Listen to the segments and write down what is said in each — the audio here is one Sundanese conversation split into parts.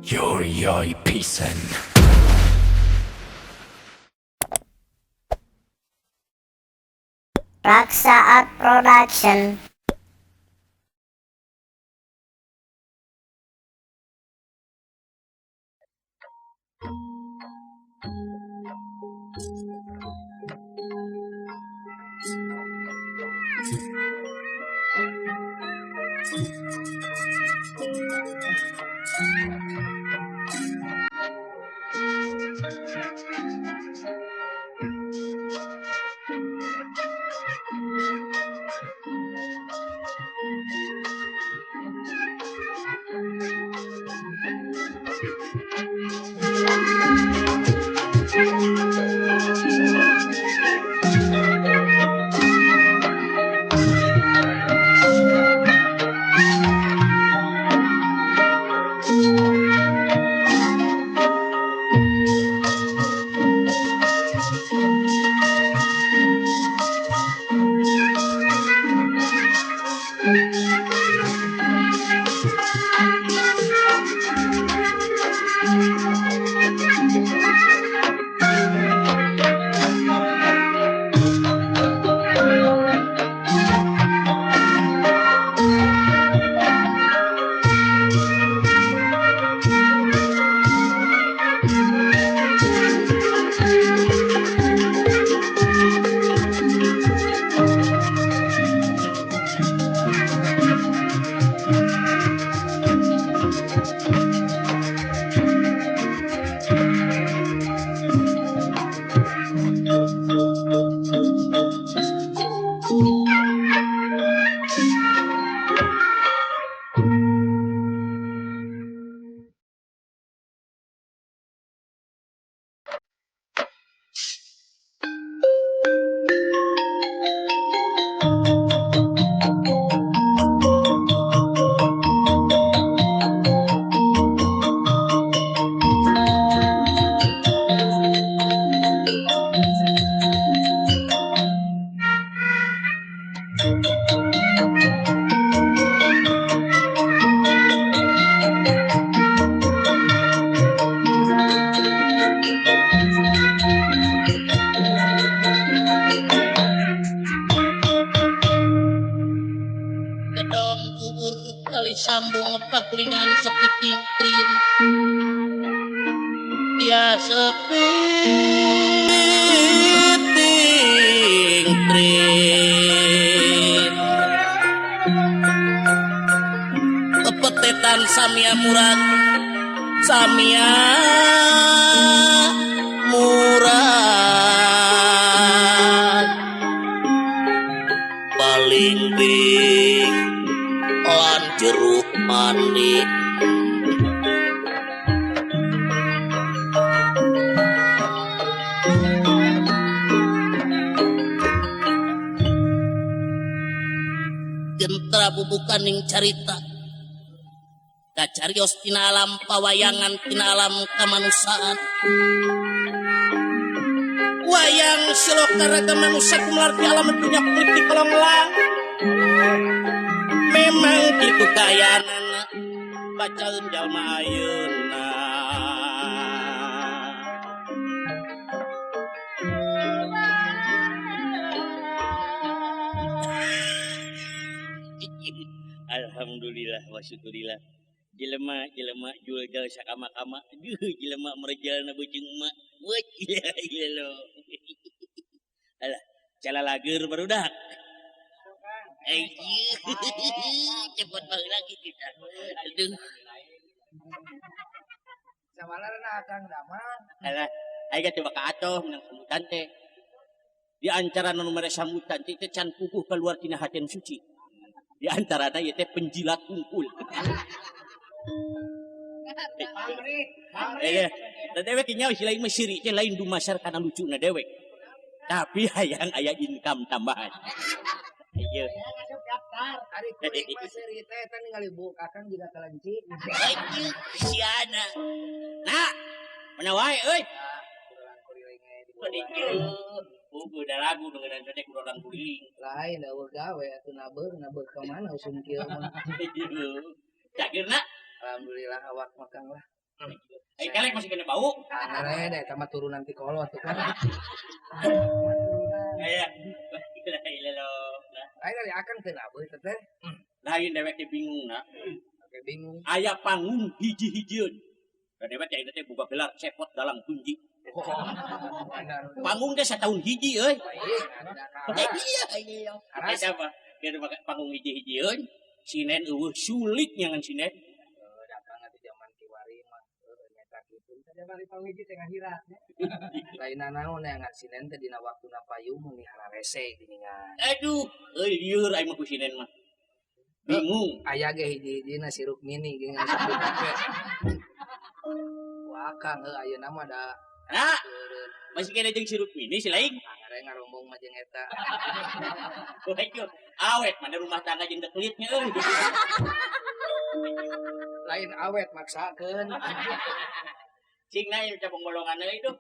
Yoi pisan. Raksa Art Production. Gedong kubur kali sambung pakulingan sepiting trin ya sepiting trin kepetetan samia murad samia murad paling bing lan jeruk manik gentra bubukaning carita kacarios tina alam pawayangan tina alam kamanusiaan wayang siloka raga manusia kumelar di alam dunia kulit di kolong lang memang gitu kayanana bacaeun jalma ayeuna. Alhamdulillah wa syukurillah. Jelema jelema jual jal sakama-kama. Duh jelema merejalna beuceung emak. Weuh ieu lo. Alah, cala lager barudak. Cepet banget lagi kita. Aduh. Sawalarna akang damang. Alah, aing coba ka atoh menang sambutan teh. Di antara nu mere sambutan teh can puguh keluar tina haten suci. Di antarana ieu teh penjilat hungkul. Da dewek nyawa si lain mah siri teh lain dumasar kana lucuna dewek. Tapi hayang aya income tambahan. Iya. Ari kuring mah seuri teh eta ningali buuk akang jiga kelenci. Anjing siana. Nah, mana wae euy. Buku da lagu dengan teh kurang kuring. Lain da eueuh gawe atuh nabeuh nabeuh ka mana usum kieu mah. Cagirna. Alhamdulillah awak makan lah. Ai kelek masih kena bau. Ngarede eta mah turunan ti kolot tuh kan. Aya. La ilallah. Ai dari akang teu nabeuh teh teh. Lain dewek teh bingung na. Oke bingung. Aya panggung hiji-hijieun. Da dewek teh teh boga gelar cepot dalang kunji. Oh, benar. Panggung teh satahun hiji euy. Baik, ada kalah. Iya, iya. Eta mah biar panggung hiji-hijieun, sinen eueuh sulit nyangan sinen. Datang atuh zaman kiwari mah nyata kitu. Zaman panggung hiji teh ngahirat. Lain naon ngan sinen teh dina waktuna payung mun hararese geuningan. Aduh, euy lieur aing mah ku sinen mah. Bingung. Aya ge hiji-hijina si Rukmini geuningan sebut teh. Wah, Kang heuh ayeuna mah da Nah, masih kena jeung si Rukmini si lain. Angare ngarombong mah jeung eta. Waduh, awet mana rumah tangga jeung deklitnya euy. Lain awet maksakeun. Cing na ieu cabang golongan euy duh.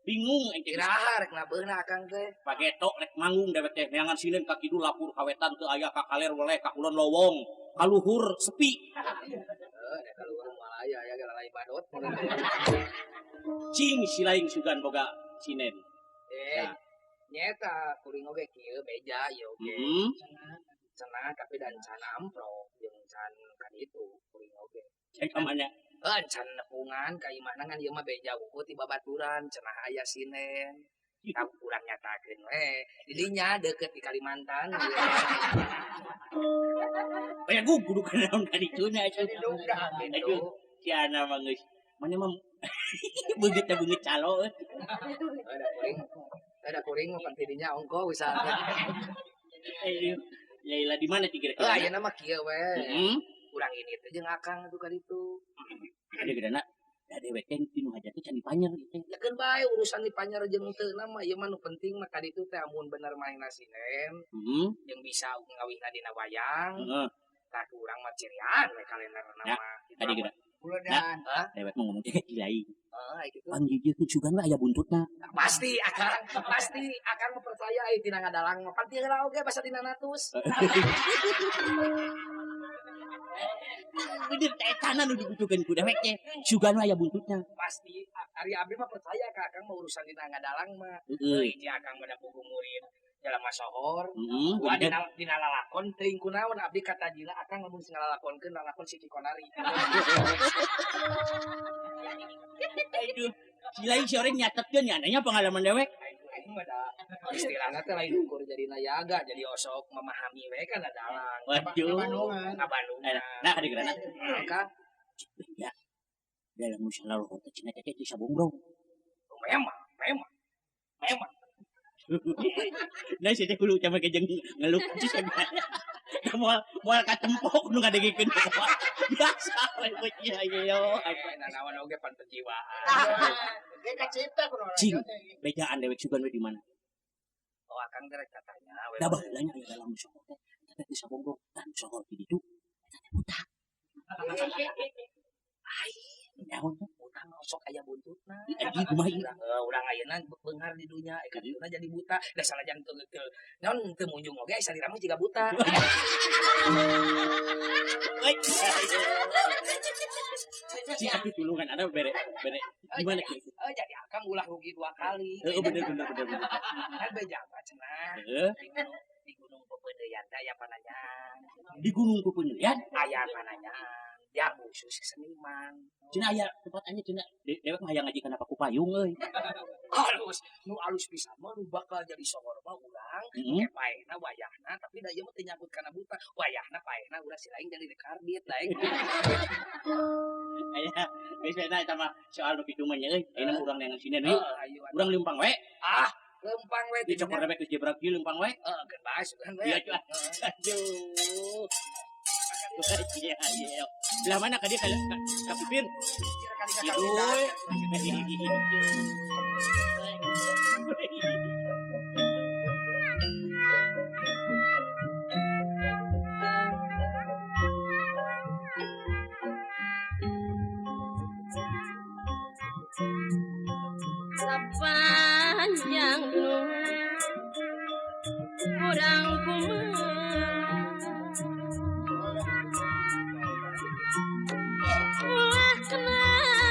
Bingung aing teh. Iraha rek nabeuna akang teh. Pagetok rek manggung dewek teh neangan sinen ka kidul lapur ka wetan teu aya ka kaler weleh ka kulon lowong, ka luhur sepi. Heuh, da ka luhur moal aya aya ge lalai badot. Cing si lain sugan boga sinen. Nyeta kuring oge kieu beja ieu oge. Heeh. Cenah tapi dan can amprok jeung can kan itu kuring oge. Cek ka mana? Heuh, can nepungan ka imahna ngan ieu mah beja unggul ti babaturan cenah aya sinen. Tah urang nyatakeun we. Di dinya deukeut di Kalimantan. Baya gug kudu kana naon ka dituna atuh. Gitu. Aduh, si Ana mah geus mana mah beungeut teh beungeut calo euy. Ada kuring. Ada kuring mah pan ti dinya ongko usaha. Aduh. Laila di mana ti kira-kira? Heuh, ayeuna mah kieu we. Heeh. Urang ini teh jeung akang atuh ka ditu. Ada gedana. Da dewek teh tinu hajat teh can dipanyer ieu teh. Ya keun bae urusan dipanyer jeung teu na mah ieu mah nu penting mah ka ditu teh amun bener maenna sinen Heeh. jeung bisa ngawihna dina wayang. Heeh. Tah urang mah cirian we kalenderna Ya, mah. Adi geura. Uledan. Dewek mah ngomong teh lain. Heeh, kitu. Panggijieun sugan we aya buntutna. Pasti akang, pasti akang mah percaya euy tina ngadalang mah. Pan ti heula oge basa dina natus. Bener teh etana nu dibutuhkeun ku dewek teh. Sugan we aya buntutna. Pasti ari abdi mah percaya ka akang mah urusan dina ngadalang mah. Heeh. Hiji akang mah da puguh murid jelema sohor. Heeh. Wah dina lalakon teuing kunaon abdi katajina akang lamun sing ngalalakonkeun lalakon si Cikonari. Aduh, si lain si orang nyatetkeun nya nanya pengalaman dewek. Aing mah da istilahna teh lain ukur jadi nayaga jadi osok memahami we kan dalang. Waduh. Bandungan. Ka Bandungan. Nah, ka digeurana. Kang, Ya. Dalam musala roh teh cenah teh bisa bongrong. memang, memang. Memang. Nah, si teh kudu cama ke jeung ngeluh sih. Moal moal katempok nu ngadegikeun. Biasa we beuh ieu. Nah, naon oge pan penjiwaan. Dia kacipta kuno. Cing. Bejaan dewek sugan we di mana? Oh, akang teh rek tatanya we. Da baheula nya aya dalam musala teh. Eta teh bisa bongrong. Tah nu sohor di ditu. Eta teh buta. Ai, Naon teh? buta mah osok aya buntutna. Anjing kumaha ieu? Urang ayeuna beunghar di dunya, ka dituna jadi buta. Da sanajan teu teu naon teu munjung oge salira mah jiga buta. Si atuh tulungan ada bere bere gimana kieu? Eh jadi akang ulah rugi dua kali. Heeh bener bener bener bener. Kan beja mah cenah. Heeh. Di Gunung Pependeyan teh aya pananyaan. Di Gunung Pependeyan Aya pananyaan. Ya khusus seniman. cenah aya tempat anya cenah dewek mah hayang ngaji kana paku payung euy. Halus, nu alus pisan mah nu bakal jadi sohor mah urang. Heeh. Ke paehna wayahna tapi da ieu mah teu nyangkut kana buta. Wayahna paehna urang si lain jadi karbit lain. Aya geus we eta mah soal nu kitu mah nya euy. Ayeuna mah urang neangan sinen euy. Heeh, ayo. Urang leumpang we. Ah, leumpang we Di cokor dewek geus jebrak ieu leumpang we. Heeh, keun bae sugan we. Iya cuy. Aduh. Iya iya. Belah mana ka dia ka pipir? Kidul. Sepanjang urang kumaha ulah kena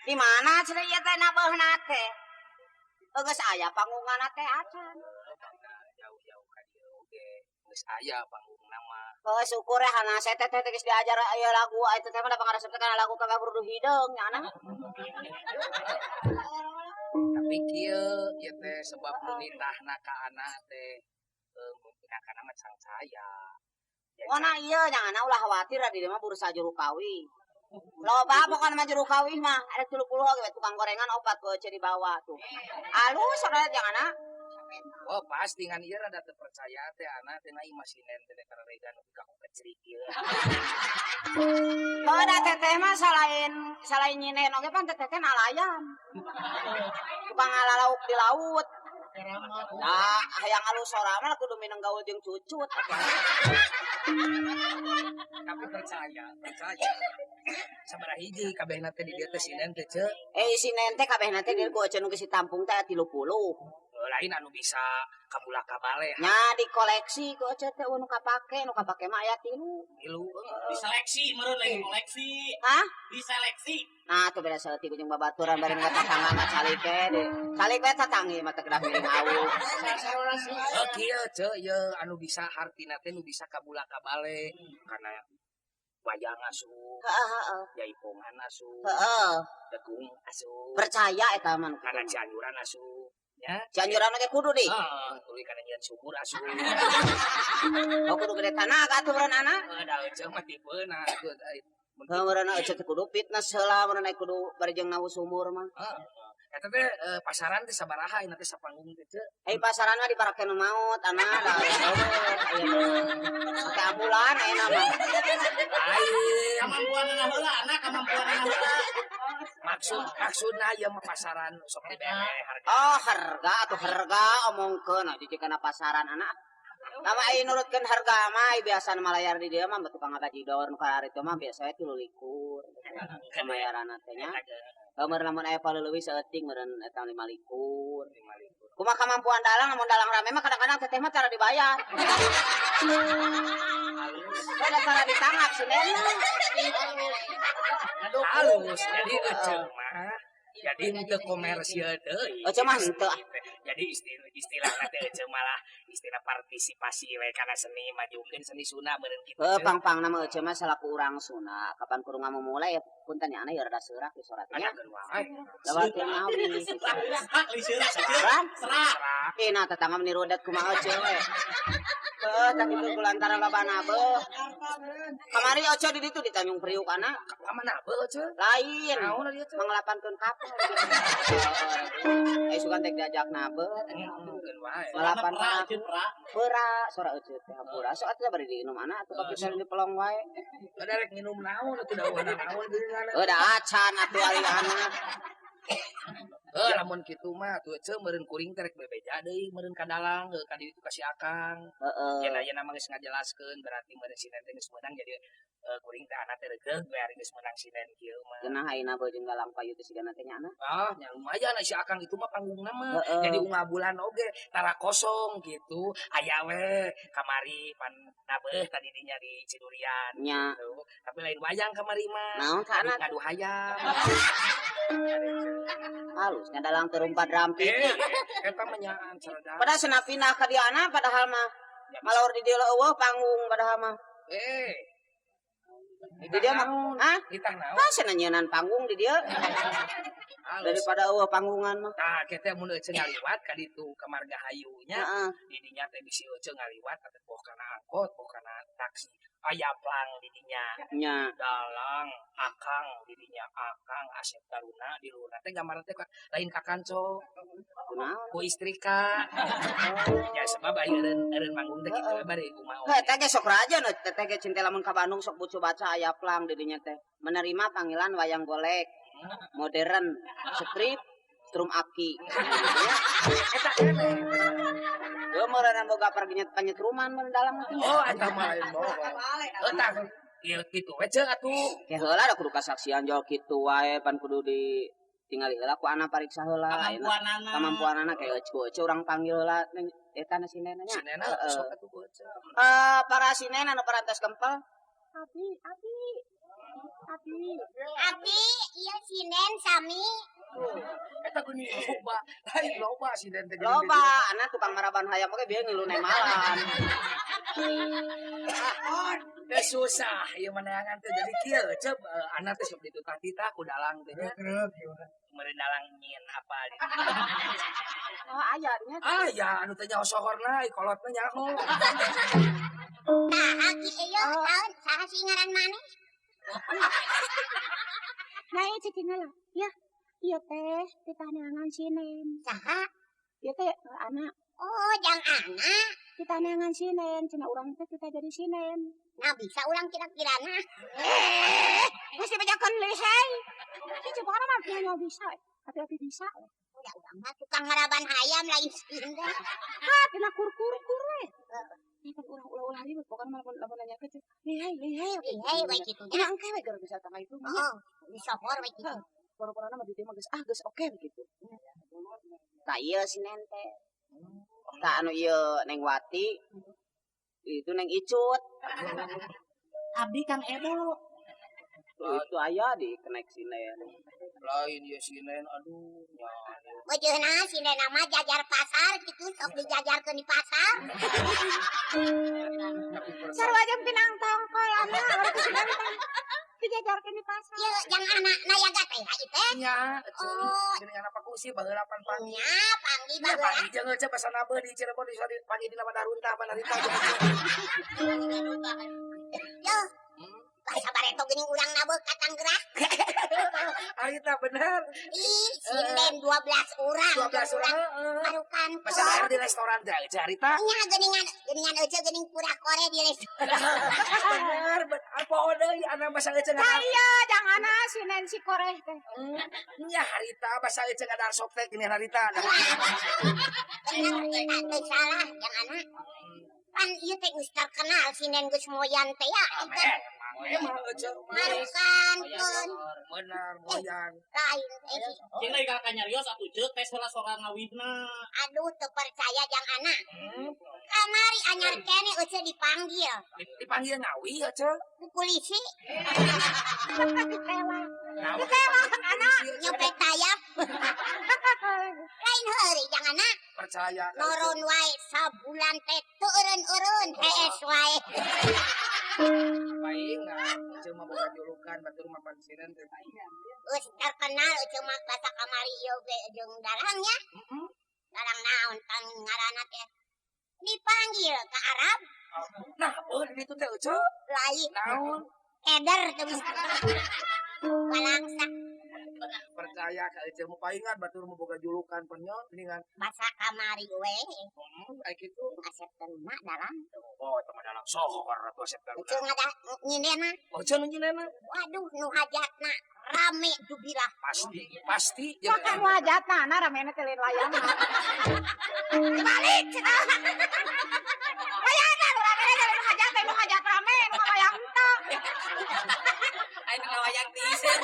Di mana cenah ieu teh nabeuna teh? Geus aya panggunganna teh acan. Jauh-jauh ka dieu oge geus aya panggungna mah. Heuh syukur hana saya teh teh geus diajar aya lagu eta teh mah da pangaresep teh kana lagu kagak buruh hideung nya anak. Tapi kieu ieu teh sebab nu nitahna ka anak teh mungkin mah sangsaya. Ona ieu nya anak ulah khawatir di dieu mah bursa juru kawi. Loba pokona mah juru kawih mah ada 30 oge tukang gorengan opat ku ece dibawa tuh. Alus saudara jangan anak. Oh pasti ngan ieu rada teu percaya teh anak teh na imah sinen teh kareregan nepi ka ku kecrik ieu. Heuh da teteh mah selain nyinen oge pan teteh teh nalayan. Tukang ngalalauk di laut. Nah, hayang alus sora mah kudu mineng gaul jeung cucut. Tapi percaya. Sabaraha hiji kabehna teh di dieu teh sinen teh ceu. Sinen teh kabehna teh ku ece nu geus ditampung teh 30. Lain anu bisa kamulak kabale. Nya dikoleksi ku ece teh nu kapake mah aya 3. 3. Diseleksi meureun lain koleksi. Hah? Diseleksi. Nah, tuh beda saeutik jeung babaturan bari nga tatangga mah calik we deh. Calik we tatangi mah teh kedah miring awu. Oh kieu ceu ieu anu bisa hartina teh nu bisa kabulak kabale kana wayang asup. Heeh. Jaipongan asup. Heeh. Degung asup. Percaya eta mah. Kana Cianjuran asup. Ya. Cianjuran oge kudu di. Heeh, tuluy kana nyieun sumur asup. Oh kudu gede tanah atuh meureun anak. Heuh da eceu mah tipeuna atuh. Heuh meureun eceu teh kudu fitness heula meureun aya kudu bari jeung nawu sumur mah. Heeh. Eta teh pasaran teh sabaraha ayeuna teh sapanggung teh ceu? Pasaran mah diparake nu maot anak da Sampai ambulan ayeuna mah. Lain. Kamampuanana heula anak kamampuanana heula. Maksudna ieu mah pasaran sok dibere harga. Oh, harga atuh harga omongkeun atuh kana pasaran anak. Lama ai nurutkeun harga mah biasa malayar di dieu mah tukang ngabajidor nu kararitu mah biasa we 23. Pembayaranna teh nya. Meureun lamun aya paleuwih saeutik meureun eta 25. Kumaha kamampuan dalang lamun dalang rame mah kadang-kadang teteh mah cara dibayar. Ada cara ditangkap sinena. Halus jadi eceu mah Jadi teu komersial deui. Ece mah henteu. Jadi istilahna teh ece malah istilah partisipasi we kana seni majukeun seni Sunda meureun kitu. Heuh, pang-pangna mah ece mah salaku urang Sunda. Kapan kudu ngamumule ya punten ya ana ya rada seurak di surat nya. Lewat teu ngawi. Serak. Serak. Ina tetangga meni rudet kumaha ece we. Heuh, tadi itu kulantaran loba nabeuh. Kamari ece di ditu di Tanjung Priuk ana. Ka mana beuh ece? Lain. Naon ieu teh? Manglapankeun kapal. Sugan teh diajak nabeuh. Keun wae. Malapan pera sora ece teh hampura. Sok atuh bari diinum ana atuh kopi sareng dipelong wae. Ada rek nginum naon atuh dawuhna naon geuningan. Heuh da acan atuh ari ana. Heuh lamun kitu mah atuh ece meureun kuring teh rek bebeja deui meureun ka dalang heuh ka ditu ka si Akang. Heeh. Yen ayeuna mah geus ngajelaskeun berarti meureun sinden teh geus meunang jadi kuring teh ana teh reugeuh we ari geus meunang sinden kieu mah. Geunah ayeuna beuh jeung galang payu teh sigana teh nya ana. Ah, nya lumayan si Akang itu mah panggungna mah. Heeh. Jadi unggal bulan oge tara kosong gitu. Aya we kamari pan nabeuh tadi dinya di Cidurian. Nya. Gitu. Tapi lain wayang kamari mah. Naon ka ana? Ngadu hayam. Halus nya dalang teu rumpat rampit. Eta mah nyaan cerdas. Padahal cenah pindah ka dieu ana padahal mah malor di dieu eueuh panggung padahal mah. Di dieu mah hah? Ditah naon? Hah cenah nyeunan panggung di dieu daripada eueuh panggungan mah. Tah kieu mun ece ngaliwat ka ditu ka Margahayu nya. Heeh. Di dinya teh bisi ece ngaliwat atau boh kana angkot, boh kana taksi. Aya plang di dinya. Nya. Dalang Akang di dinya Akang Asep Taruna di luhurna teh gambarna teh lain ka kanco. Kunaon? Ku istri ka. Ya sebab aya eureun manggung teh kitu we bari kumaha. Heuh teh ge sok raja nu teh ge cinta lamun ka Bandung sok bucu baca aya plang di dinya teh. Menerima panggilan wayang golek modern strip strum aki. Eta keneh. Heuh meureunna boga pergi panyetruman mun dalam teh. Oh eta mah lain bohong. Heuh tah ieu kitu we ceuk atuh. Ke heula da kudu kasaksian jol kitu wae pan kudu di tingali heula ku ana pariksa heula ayeuna. Kamampuanana kayak ece urang panggil heula eta na sinena nya. Sinena sok atuh ku ece. Para sinena nu parantos kempel. Abi, abi. Abi. Abi, ieu sinen sami. Eta geuning loba. Lain loba sinden teh. Loba, ana tukang maraban hayam oge bieu ngilu nemalan. Teh susah ieu maneangan teh jadi kieu cep ana teh sok ditutah-titah ku dalang teh nya. Meureun dalang nyieun apa di. Oh aya nya. Aya anu teh nyaho sohorna kolotna nyaho. Saha ki ieu naon saha sih ngaran maneh? Nah, ieu cicing heula. Ya. Ieu teh titaneangan sinen. Saha? Ieu teh anak. Oh, jang anak. Titaneangan sinen, cenah urang teh kita jadi sinen. Nah, bisa ulang kira-kirana. Geus dibejakeun lihai. Ieu pokona mah nya bisa. Tapi bisa. Udah urang mah tukang ngaraban hayam lain sinden. Hah, tina kur-kur-kur we. Ieu kan urang ulah-ulah ribut pokona mah lamun nanya ke lihai, lihai. Lihai we kitu nya. Nya engke we gara bisa tangga itu. Oh, disohor we kitu. Poro-porona mah di dieu mah geus ah geus oke begitu. Tah ieu sinen teh. Tah anu ieu Neng Wati. Itu Neng Icut. Abdi Kang Edo. Itu aya di kenek sinen. Lain ieu sinen aduh nya. Beujeuna sinen mah jajar pasar kitu sok dijajarkeun di pasar. Sarua jeung pinang tongkol ana urang teh sinen teh. Dijajarkeun di pasar. Ieu jang anakna yaga teh ieu teh. Nya, Oh. geuning anak pakusi baheula pan panggil. Nya panggil Nya baheula. panggil jeung ece basa nabeun di Cirebon di panggil dina Madarunta panarita. Yo. Basa bareto geuning urang nabeuh ka Tangerang. Harita bener. Ih, sinden 12 orang. 12 orang. Heeh. Baru kantor. Basa daer di restoran teh ece harita. Nya geuningan ece geuning pura kore di restoran. Bener, poho deui ana basa ece Tah iya, jang ana si Nancy koreh teh. Nya harita basa ece ngadar sop teh geuning harita. Bener eta teu salah jang ana. Pan ieu teh geus terkenal si Nen geus moyan teh ya. Emang euceu Marukankeun. Benar moyang. Lain eh. Jeung lain ka nyarios atuh ceuk tes heula sorang ngawihna. Aduh teu percaya jang anak. Kamari anyar kene euceu dipanggil. Dipanggil ngawi euceu. Ku polisi. Ditewak. Ditewak anak. Nyopet tayap. Lain heuri jang anak. Percaya. Noron wae sabulan teh teu eureun-eureun hees wae. Paingan euceu mah boga julukan batur mah pansireun teh. Geus terkenal euceu mah basa kamari ieu ge jeung dalangnya. Dalang naon tang ngaranna teh. Dipanggil ke Arab. Nah, oh di ditu teh euceu. Lain. Naon? Eder teu bisa. Walangsa. Percaya ka euceu mah paingan batur mah boga julukan penyot geuningan. Basa kamari we. Heeh, kitu. Asep Taruna dalang. Oh, eta mah dalang sohor atuh Asep Taruna. Euceu ngada nyindena. Euceu nu nyindena. Waduh, nu hajatna rame jubilah. Pasti, pasti. Sok nu hajatna na ramena teh lain wayang. Dibalik cenah. Wayangna nu ramena teh nu hajat teh nu hajat rame nu wayang teu. Aing nu wayang tiiseun.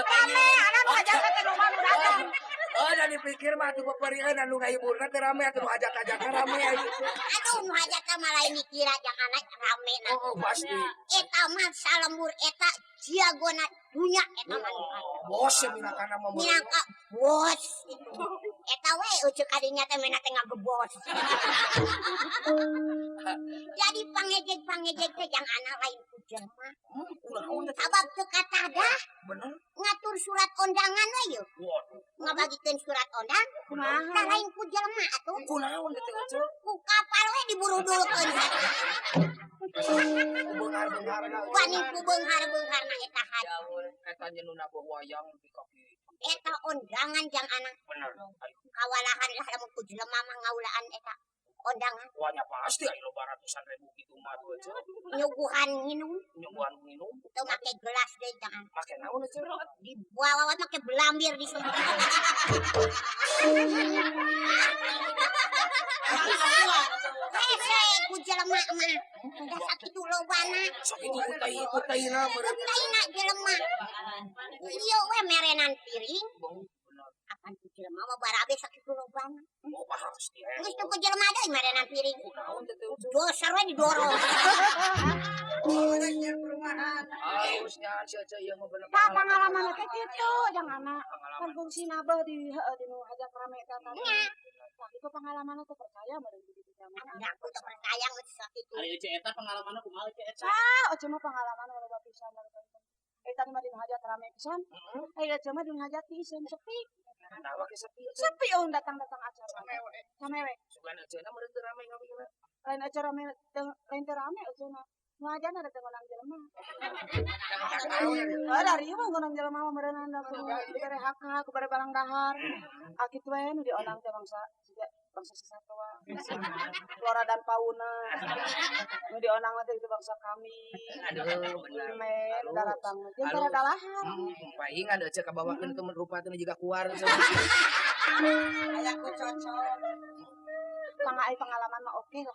Rame anak nu hajat teh loba nu datang. Oh, da dipikir mah atuh peperian anu ngahiburna teh rame atuh nu hajat-hajatna rame aya. Aduh, nu hajatna mah lain dikira jang anak rame na. Oh, pasti. Eta mah salembur eta jagona dunya eta mah. Bos ya minangkana mah. Minangka bos. Eta we euceu kadinya teh mena teh ngagebos. Jadi pangejeg-pangejeg teh jang anak lain ku jelema. Kunaon teh? Sabab teu katadah. Bener. Ngatur surat undangan we yeuh. Waduh. Ngabagikeun surat ondang. Kumaha? Tah lain ku jelema atuh. Kunaon teh euceu? Ku kapal we diburudulkeun. Ku beunghar-beungharna. Wani ku beunghar-beungharna eta hati. Eta nyeununa boh wayang di kaki. Eta undangan jang anak. Bener. Kawalahan lah lamun ku jelema mah ngaulaan eta undangan. Wah, nya pasti aya loba ratusan ribu kitu mah atuh euceu. Nyuguhan nginum. Nyuguhan nginum. Teu make gelas deui jang anak. Make naon euceu? Dibawa we make belambir di semua. Hese ku jelema mah. Da sakitu lobana. Sakitu utai-utaina meureun. Utaina jelema. Ieu we merenan piring. Apan ku jelema mah barabe sakitu lobana. Oh, pasti. Geus teu ku jelema deui merenan piring. Kunaon teh teh? Doser we didorong. Harusnya si Aceh ieu mah bener. Tah pangalaman teh kitu jang anak. Pan fungsina beuh di heueuh di nu hajat rame teh tadi. Tah kitu pangalaman teh percaya meureun di ditu mah. Aku teu percaya geus sakitu. Ari euceu eta pangalamanna kumaha euceu eta? Ah, euceu mah pangalaman loba pisan Eta mah dinu hajat rame pisan. Aya euceu mah dinu hajat pisan sepi. Nah, wake sepi. Sepi eueuh datang-datang acara. Samewe. Sugan euceuna meureun teu rame ngawihna. Lain acara rame lain teu rame euceuna. Nu hajatna da teu ngonang jelema. Oh, dari ieu mah ngonang jelema mah meureunana da kudu dibere hak-hak, kubere barang dahar. Ah kitu we nu dionang teh bangsa siga bangsa sesatoa. Flora dan fauna. Nu dionang teh itu bangsa kami. Aduh, bener. Me, daratang. Jeung tara dalahan. Paingan euceu kabawakeun teu rupa teh jiga kuar. Aya ku cocok. Pang ai pengalaman mah oke lah.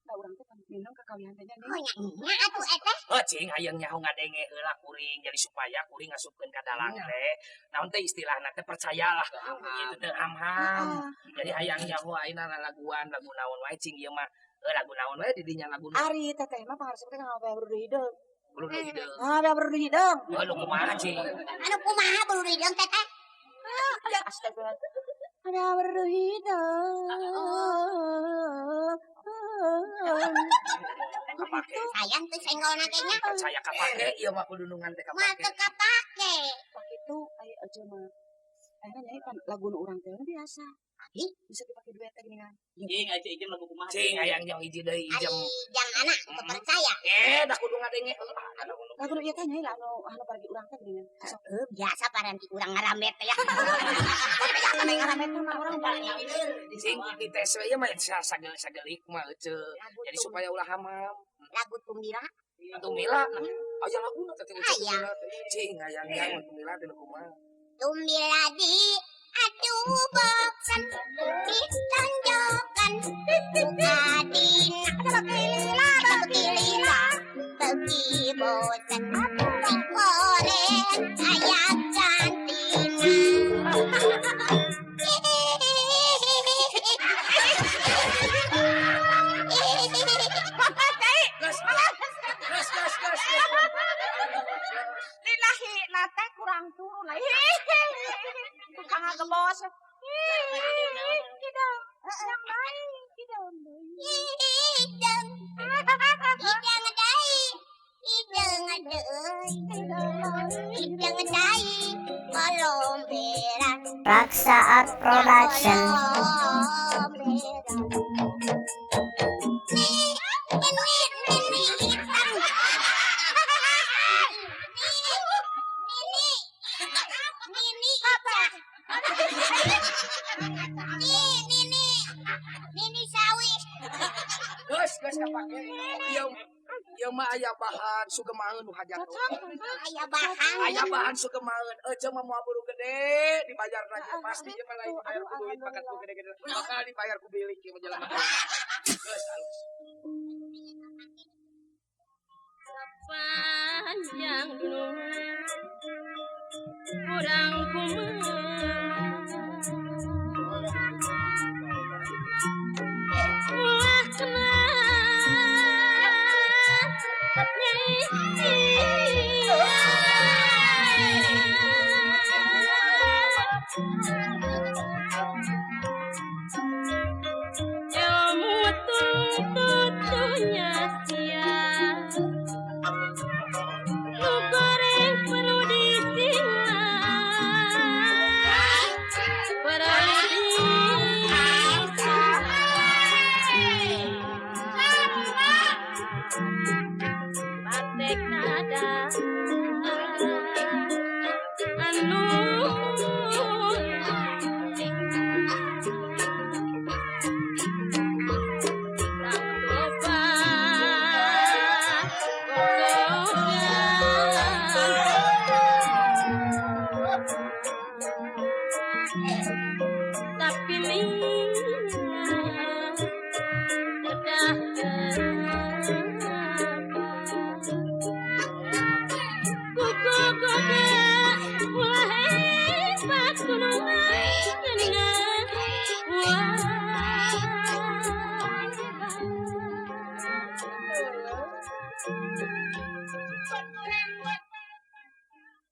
Da urang teh minum kakawihan teh nya. Oh nya nya atuh eta. Oh, cing hayang nyaho ngadenge heula kuring jadi supaya kuring ngasupkeun ka dalang teh. Naon teh istilahna teh percayalah gitu teh ham-ham. Jadi hayang nyaho ayeuna lalaguan lagu naon wae cing ieu mah. Heuh lagu naon wae di dinya lagu. Ari teteh mah pangaresep teh kana bea berudu hideung. Berudu hideung. Ah, bea berudu hideung. Anu kumaha cing? Anu kumaha berudu hideung teteh? Astagfirullah. Ada berudu hideung. Kapake. Sayang teu senggolna teh nya. Percaya kapake ieu mah kudunungan teh Mah kapake. teu kapake. Tah kitu aya euceu mah. Ayeuna nyai pan lagu nu urang teh biasa. Ih. Bisa dipake duet teh geuningan. Cing euceu ijem lagu kumaha? Cing hayang nyaho hiji deui Ari ijem. jang anak teu percaya. Eh, da kudu ngadenge heula. Lagu nu ieu teh nyai lah anu anu paragi urang teh geuningan. Sok Heuh, biasa paranti urang ngaramet teh ya. biasa mah ngaramet mah urang paling Cing dites we ieu mah sagelik mah euceu. Jadi supaya ulah hamam. Lagu Tumira. Tumila nah aya laguna teh euceu. Aya. Cing hayang nyaho tumila teh kumaha. Tumila di aduh boksan ditonjokan ku adina. Bekilila, bekilila, Gebos. Hidung. Yang lain hidung. Hidung. Hidung dai. Hidung deui. Hidung dai. Kolomberan. Raksa Art Production. Kolomberan. Nih, ini, ini hitam. Nih, ini, ini apa? Nih, nini, nini sawi. Geus, geus kapake. Ieu ieu mah aya bahan sugemaeun nu hajat. Aya bahan. Aya bahan sugemaeun. Ece mah moal buru gede dibayar lagi pasti ieu mah lain dibayar ku duit bakat ku gede-gede. Bakal dibayar ku bilik ieu mah jelema. Geus halus. Panjang dunia kurang kumaha ulah kena ilmu tuntutnya sia nu goreng perlu disinga perlu disinga batek nada anu